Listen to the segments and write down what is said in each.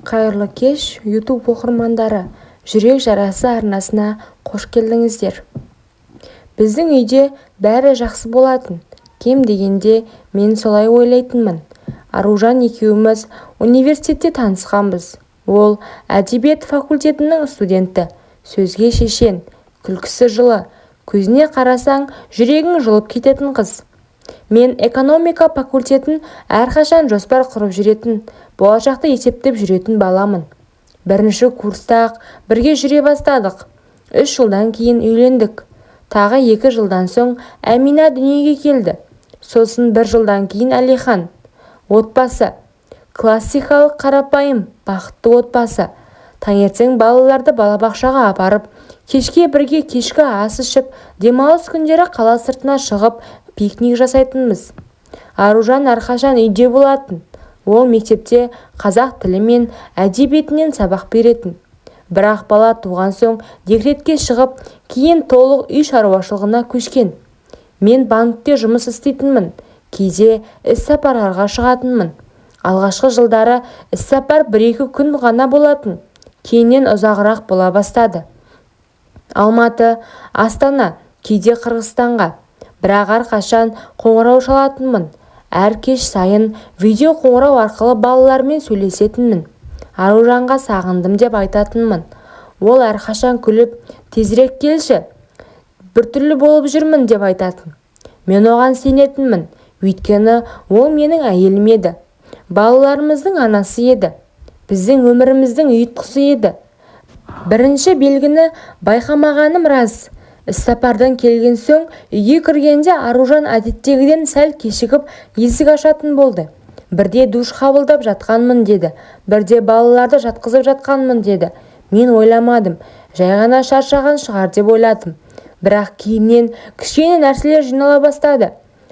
Қайырлы кеш, YouTube оқырмандары! Жүрек жарасы арнасына қош келдіңіздер! Біздің үйде бәрі жақсы болатын. Кем дегенде мен солай ойлайтынмын. Аружан екеуміз университетте танысқанбыз. Ол әдебиет факультетінің студенті. Сөзге шешен, күлкісі жылы, көзіне қарасаң жүрегің жылып кететін қыз. Мен экономика факультетін әрқашан жоспар құрып жүретін, болашақты есептеп жүретін баламын. Бірінші курста-ақ бірге жүре бастадық. 3 жылдан кейін үйлендік. Тағы 2 жылдан соң Әмина дүниеге келді. Сосын бір жылдан кейін Әлихан. Отбасы. Классикалық қарапайым, бақытты отбасы. Таңертең балаларды балабақшаға апарып, кешке бірге кешкі ас ішіп, демалыс күндері қала сыртына шығып пикник жасайтынбыз. Аружан әрқашан үйде болатын. Ол мектепте қазақ тілі мен әдебиетінен сабақ беретін. Бірақ бала туған соң декретке шығып, кейін толық үй шаруашылығына көшкен. Мен банкте жұмыс істейтінмін, кейде іссапарларға шығатынмын. Алғашқы жылдары іссапар бір-екі күн ғана болатын, кейіннен ұзағырақ бола бастады. Алматы, Астана, кейде Қырғызстанға. Бірақ әрқашан қоңырау шалатынмын. Әр кеш сайын видео қоңырау арқылы балалармен сөйлесетінмін. Аружанға сағындым деп айтатынмын. Ол әрқашан күліп, тезірек келші, біртүрлі болып жүрмін деп айтатын. Мен оған сенетінмін, өйткені ол менің әйелім еді. Балаларымыздың анасы еді. Біздің өміріміздің ұйытқысы еді. Бірінші белгіні байқамағаным рас. Іссапардан келген соң үйге кіргенде Аружан әдеттегіден сәл кешігіп есік ашатын болды. Бірде душ қабылдап жатқанмын деді, бірде балаларды жатқызып жатқанмын деді. Мен ойламадым, жай ғана шаршаған шығар деп ойладым. Бірақ кейіннен кішкене нәрселер жинала бастады.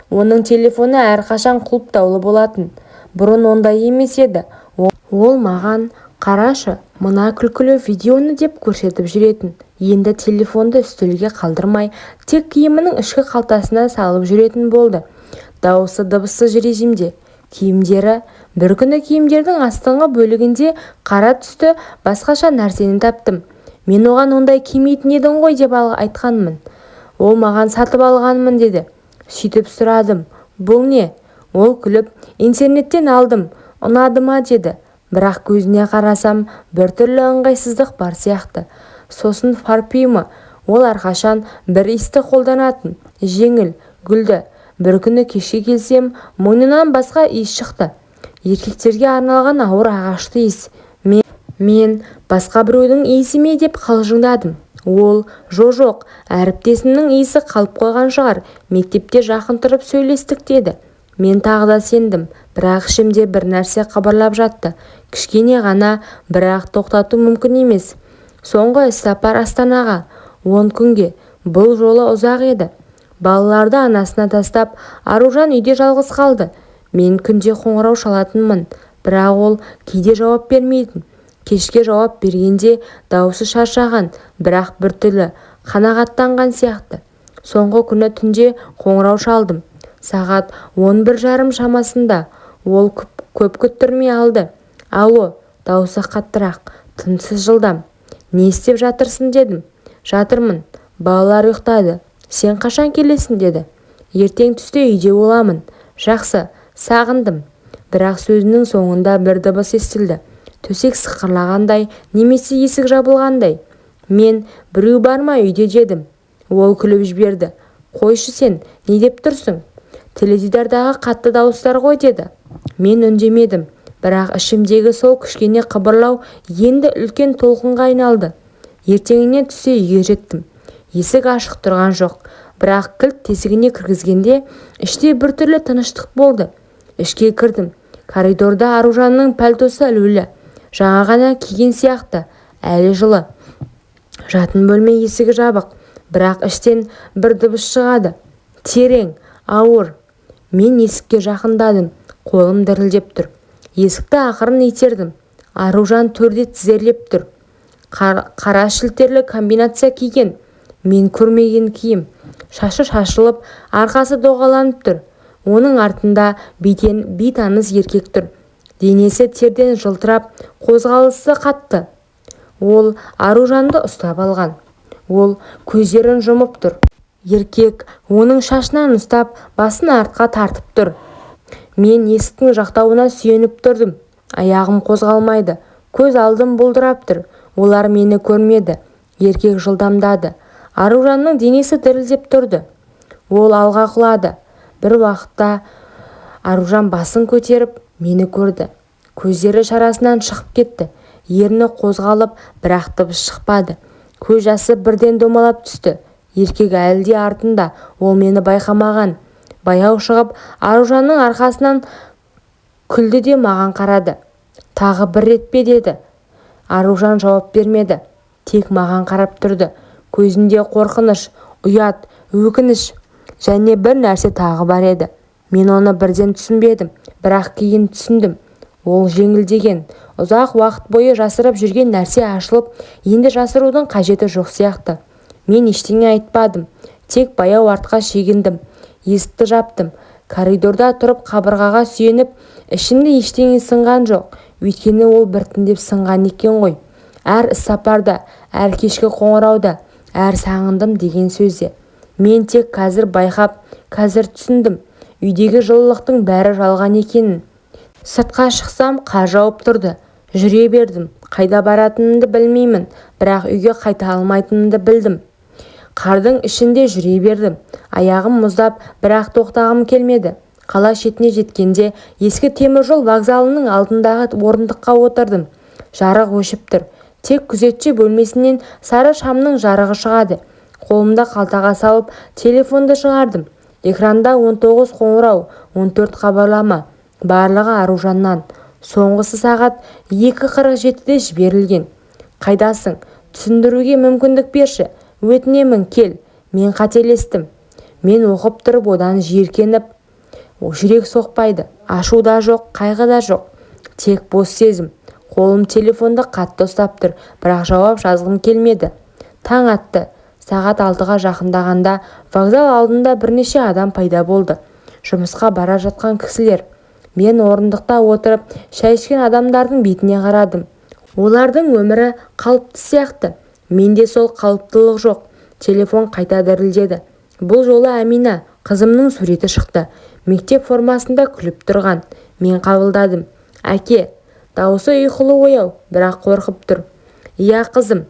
Оның телефоны әрқашан құлыптаулы болатын. Бұрын ондай емес еді. Ол маған қарашы, мына күлкілі видеоны деп көрсетіп жүретін. Енді телефонды үстелге қалдырмай, тек киімінің ішкі қалтасына салып жүретін болды. Дауысы дыбыссыз режимде. Киімдері. Бір күні киімдердің астыңғы бөлігінде қара түсті басқаша нәрсені таптым. Мен оған ондай кимейтін едің ғой деп айтқанмын. Ол маған сатып алғанмын деді. Сөйтіп сұрадым, бұл не? Ол күліп, интернеттен алдым, ұнады ма деді. Бірақ көзіне қарасам, біртүрлі ыңғайсыздық бар сияқты. Сосын парфюмі. Ол әрқашан бір иісті қолданатын. Жеңіл, гүлді. Бір күні кешке келсем, мойнынан басқа иіс шықты. Еркектерге арналған ауыр ағашты иіс. Мен басқа біреудің иісі ме деп қалжыңдадым. Ол, жо-жоқ, әріптесімнің иісі қалып қойған шығар, мектепте жақын тұрып сөйлестік деді. Мен тағы да сендім, бірақ ішімде бір нәрсе қыбырлап жатты. Кішкене ғана, бірақ тоқтату мүмкін емес. Соңғы іссапар Астанаға. 10 күнге. Бұл жолы ұзақ еді. Балаларды анасына тастап, Аружан үйде жалғыз қалды. Мен күнде қоңырау шалатынмын, бірақ ол кейде жауап бермейтін. Кешке жауап бергенде даусы шаршаған, бірақ біртүрлі қанағаттанған сияқты. Соңғы күні түнде қоңырау шалдым. Сағат 11:30 шамасында. Ол көп күттірмей алды. Алло, даусы қаттырақ, тынысы жылдам. Не істеп жатырсың дедім. Жатырмын, балалар ұйықтады. Сен қашан келесің деді. Ертең түсте үйде боламын. Жақсы, сағындым. Бірақ сөзінің соңында бір дыбыс естілді. Төсек сықырлағандай немесе есік жабылғандай. Мен біреу бар ма үйде дедім. Ол күліп жіберді. Қойшы сен, не деп тұрсың? Теледидардағы қатты дауыстар ғой деді. Мен үндемедім, бірақ ішімдегі сол кішкене қыбырлау енді үлкен толқынға айналды. Ертеңіне түсте үйге жеттім. Есік ашық тұрған жоқ, бірақ кілт тесігіне кіргізгенде іште біртүрлі тыныштық болды. Ішке кірдім. Коридорда Аружанның пальтосы ілулі. Жаңа ғана киген сияқты, әлі жылы. Жатын бөлме есігі жабық, бірақ іштен бір дыбыс шығады. Терең, ауыр. Мен есікке жақындадым, қолым дірілдеп тұр. Есікті ақырын итердім. Аружан төрде тізерлеп тұр. Қара шілтерлі комбинация киген. Мен көрмеген киім. Шашы шашылып, арқасы доғаланып тұр. Оның артында бейтаныс еркек тұр. Денесі терден жылтырап, қозғалысы қатты. Ол Аружанды ұстап алған. Ол көздерін жұмып тұр. Еркек оның шашынан ұстап, басын артқа тартып тұр. Мен есіктің жақтауына сүйеніп тұрдым. Аяғым қозғалмайды. Көз алдым бұлдырап тұр. Олар мені көрмеді. Еркек жылдамдады. Аружанның денесі дірілдеп тұрды. Ол алға құлады. Бір уақытта Аружан басын көтеріп, мені көрді. Көздері шарасынан шығып кетті. Ерні қозғалып, бірақ дыбыс шықпады. Көз жасы бірден домалап түсті. Еркек әлі де артында, ол мені байқамаған. Баяу шығып, Аружанның арқасынан күлді де маған қарады. Тағы бір рет пе деді. Аружан жауап бермеді. Тек маған қарап тұрды. Көзінде қорқыныш, ұят, өкініш және бір нәрсе тағы бар еді. Мен оны бірден түсінбедім, бірақ кейін түсіндім. Ол жеңілдеген, ұзақ уақыт бойы жасырып жүрген нәрсе ашылып, енді жасырудың қажеті жоқ сияқты. Мен ештеңе айтпадым, тек баяу артқа шегіндім. Есікті жаптым. Коридорда тұрып қабырғаға сүйеніп, ішімде ештеңе сынған жоқ, өйткені ол біртіндеп сынған екен ғой. Әр іссапарда, әр кешкі қоңырауда, әр сағындым деген сөзде. Мен тек қазір байқап, қазір түсіндім. Үйдегі жылылықтың бәрі жалған екенін. Сыртқа шықсам, қар жауып тұрды. Жүре бердім. Қайда баратынымды білмеймін, бірақ үйге қайта алмайтынымды білдім. Қардың ішінде жүре бердім. Аяғым мұздап, бірақ тоқтағым келмеді. Қала шетіне жеткенде ескі теміржол вокзалының алдындағы орындыққа отырдым. Жарық өшіп тұр. Тек күзетші бөлмесінен сары шамның жарығы шығады. Қолымды қалтаға салып, телефонды шығардым. Экранда 19 қоңырау, 14 хабарлама. Барлығы Аружаннан. Соңғысы сағат 2:47-де жіберілген. Қайдасың? Түсіндіруге мүмкіндік берші. Өтінемін, кел. Мен қателестім. Мен оқып тұрып одан жиіркеніп, жүрек соқпайды. Ашу да жоқ, қайғы да жоқ. Тек бос сезім. Қолым телефонды қатты ұстап тұр, бірақ жауап жазғым келмеді. Таң атты. Сағат 6-ға жақындағанда вокзал алдында бірнеше адам пайда болды. Жұмысқа бара жатқан кісілер. Мен орындықта отырып, шай ішкен адамдардың бетіне қарадым. Олардың өмірі қалыпты сияқты. Менде сол қалыптылық жоқ. Телефон қайта дірілдеді. Бұл жолы Әмина, қызымның суреті шықты. Мектеп формасында күліп тұрған. Мен қабылдадым. Әке, дауысы ұйқылы ояу, бірақ қорқып тұр. Иә, қызым,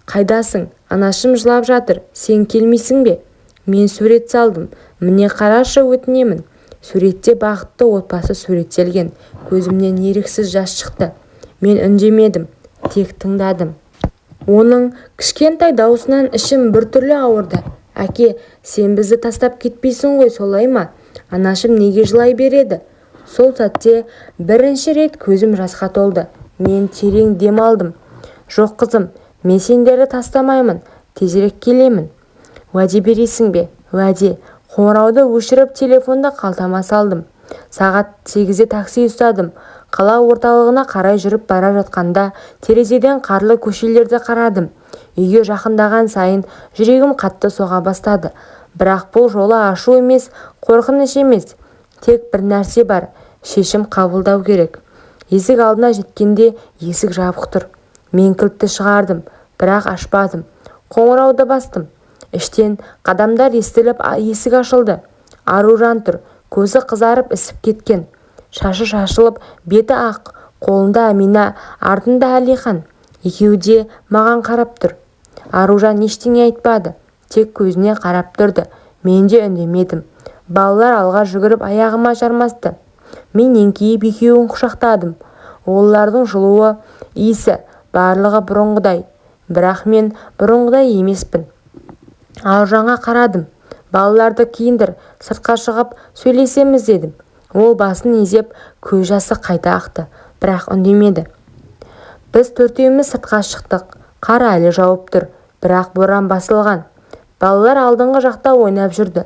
қайдасың? Анашым жылап жатыр. Сен келмейсің бе? Мен сурет салдым. Міне қарашы, өтінемін. Суретте бақытты отбасы суреттелген. Көзімнен еріксіз жас шықты. Мен үндемедім, тек тыңдадым. Оның кішкентай даусынан ішім біртүрлі ауырды. Әке, сен бізді тастап кетпейсің ғой, солай ма? Анашым неге жылай береді? Сол сәтте бірінші рет көзім жасқа толды. Мен терең дем алдым. Жоқ, қызым, мен сендерді тастамаймын. Тезірек келемін. Уәде бересің бе? Уәде. Қоңырауды өшіріп, телефонды қалтама салдым. Сағат 8-де такси ұстадым. Қала орталығына қарай жүріп бара жатқанда терезеден қарлы көшелерді қарадым. Үйге жақындаған сайын жүрегім қатты соға бастады. Бірақ бұл жолы ашу емес, қорқыныш емес. Тек бір нәрсе бар, шешім қабылдау керек. Есік алдына жеткенде есік жабық тұр. Мен кілтті шығардым, бірақ ашпадым. Қоңырауды бастым. Іштен қадамдар естіліп, есік ашылды. Аружан тұр, көзі қызарып ісіп кеткен. Шашы шашылып, беті ақ, қолында Әмина, артында Әлихан. Екеуі де маған қарап тұр. Аружан ештеңе айтпады, тек көзіне қарап тұрды. Мен де үндемедім. Балалар алға жүгіріп аяғыма жармасты. Мен еңкейіп екеуін құшақтадым. Олардың жылуы, иісі, барлығы бұрынғыдай. Бірақ мен бұрынғыдай емеспін. Аружанға қарадым. Балаларды киіндір, сыртқа шығып сөйлесеміз дедім. Ол басын изеп, көз жасы қайта ақты, бірақ үндемеді. Біз төртеуміз сыртқа шықтық. Қар әлі жауып тұр, бірақ боран басылған. Балалар алдыңғы жақта ойнап жүрді.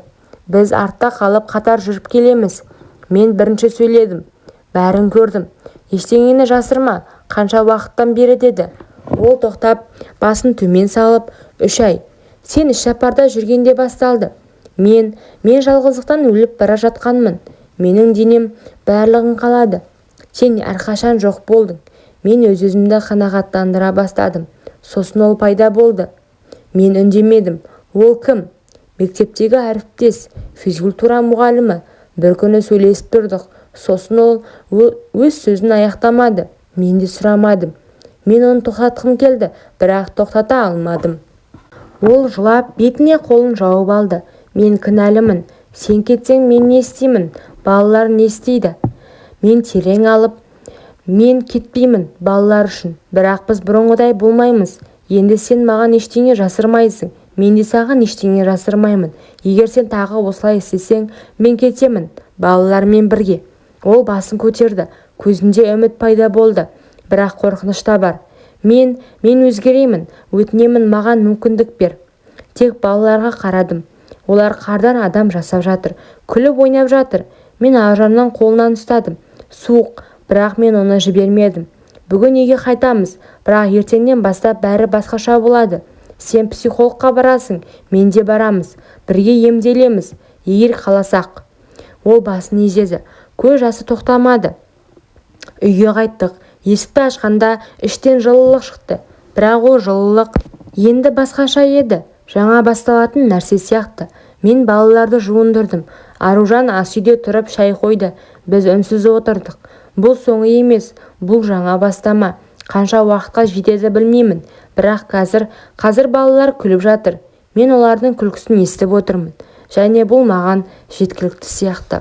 Біз артта қалып қатар жүріп келеміз. Мен бірінші сөйледім. Бәрін көрдім. Ештеңені жасырма, қанша уақыттан бері деді. Ол тоқтап, басын төмен салып, 3 ай. Сен іссапарда жүргенде басталды. Мен жалғыздықтан өліп бара жатқанмын. Менің денем барлығын қалады. Сен әрқашан жоқ болдың. Мен өз-өзімді қанағаттандыра бастадым. Сосын ол пайда болды. Мен үндемедім. Ол кім? Мектептегі әріптес, физкультура мұғалімі. Бір күні сөйлесіп тұрдық. Сосын ол өз сөзін аяқтамады. Мен де сұрамадым. Мен оны тоқтатқым келді, бірақ тоқтата алмадым. Ол жылап, бетіне қолын жауып алды. Мен кінәлімін. Сен кетсең, мен не істеймін? Балалар не істейді? Мен терең алып, мен кетпеймін балалар үшін. Бірақ біз бұрынғыдай болмаймыз. Енді сен маған ештеңе жасырмайсың. Мен де саған ештеңе жасырмаймын. Егер сен тағы осылай істесең, мен кетемін. Балалармен бірге. Ол басын көтерді. Көзінде үміт пайда болды. Бірақ қорқыныш та бар. Мен өзгеремін. Өтінемін, маған мүмкіндік бер. Тек балаларға қарадым. Олар қардан адам жасап жатыр. Күліп ойнап жатыр. Мен Аружанның қолынан ұстадым. Суық, бірақ мен оны жібермедім. Бүгін үйге қайтамыз, бірақ ертеңнен бастап бәрі басқаша болады. Сен психологқа барасың, мен де барамыз. Бірге емделеміз, егер қаласақ. Ол басын изеді. Көз жасы тоқтамады. Үйге қайттық. Есікті ашқанда іштен жылылық шықты. Бірақ ол жылылық енді басқаша еді. Жаңа басталатын нәрсе сияқты. Мен балаларды жуындырдым. Аружан асүйде тұрып шай қойды. Біз үнсіз отырдық. Бұл соңы емес, бұл жаңа бастама. Қанша уақытқа жетеді білмеймін. Бірақ қазір балалар күліп жатыр. Мен олардың күлкісін естіп отырмын. Және бұл маған жеткілікті сияқты.